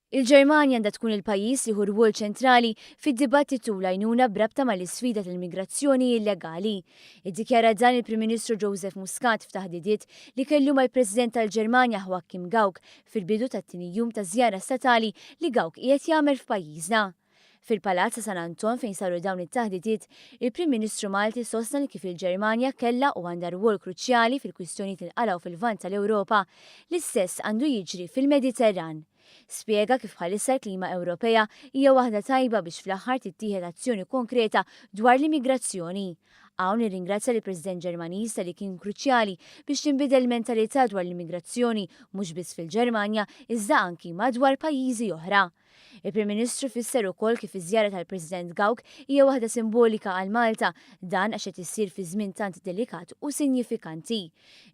Il-Ġermanja għandha tkun il-pajjiż li jieħu rwol ċentrali fid-dibattitu u l-għajnuna b'rabta mal-isfida tal-immigrazzjoni illegali. Iddikjara dan il-Prim Ministru Joseph Muscat f'taħdidiet li kellu mal-President tal-Ġermanja Joachim Gauck fil-bidu tat-tieni jum ta' żjara statali li Gauck qiegħed jagħmel f'pajjiżna. Fil-Palazz ta' San Anton fejn saru dawn it-taħditiet, il-Prim Ministru Malti sostna li kif il-Ġermanja kellha u għandha rwol kruċjali fil-kwistjonijiet li nqalgħu fil-Lvant tal-Ewropa, l-istess għandu jiġri fil-Mediterran. Spjega kif bħalissa l-klima Ewropea hija waħda tajba biex fl-aħħar tittieħed azzjoni konkreta dwar l-immigrazzjoni. Hawn irringrazzja lill-President Ġermaniż talli kien kruċjali biex tinbidel il-mentalità dwar l-immigrazzjoni mhux biss fil-Ġermanja iżda anki madwar pajjiżi oħra. Il-Prim Ministru fisser ukoll kif iż-żjara tal-President Gauck hija waħda simbolika għal Malta, dan għax qed issir fi żmien tant delikat u sinjifikanti.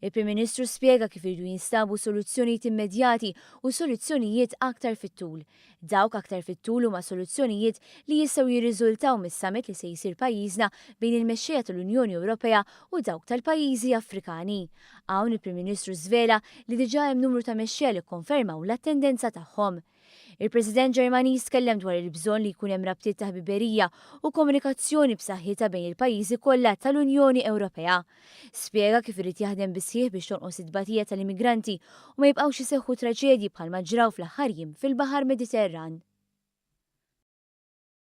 Il-Prim Ministru spjega kif iridu jinstabu soluzzjonijiet immedjati u soluzzjonijiet aktar fit-tul. Dawk aktar fit-tul huma soluzzjonijiet li jistgħu jirriżultaw mis-summit li se jsir pajjiżna bejn il-mexxejja tal-Unjoni Ewropea u dawk tal-pajjiżi Afrikani. Hawn il-Prim Ministru żvela li diġà hemm numru ta' mexxejja li kkonfermaw l-attendenza tagħhom. Il-President Ġermaniż tkellem dwar il-bżonn li jkun hemm rabtiet ta' ħbiberija u komunikazzjoni b'saħħitha bejn il-pajjiżi kollha tal-Unjoni Ewropea. Spjega kif irid jaħdem bis-sħiħ biex tonqos it-tbatija tal-immigranti u ma jibqgħux iseħħu traġedji bħalma ġraw fl-aħħar jiem fil-Baħar Mediterran.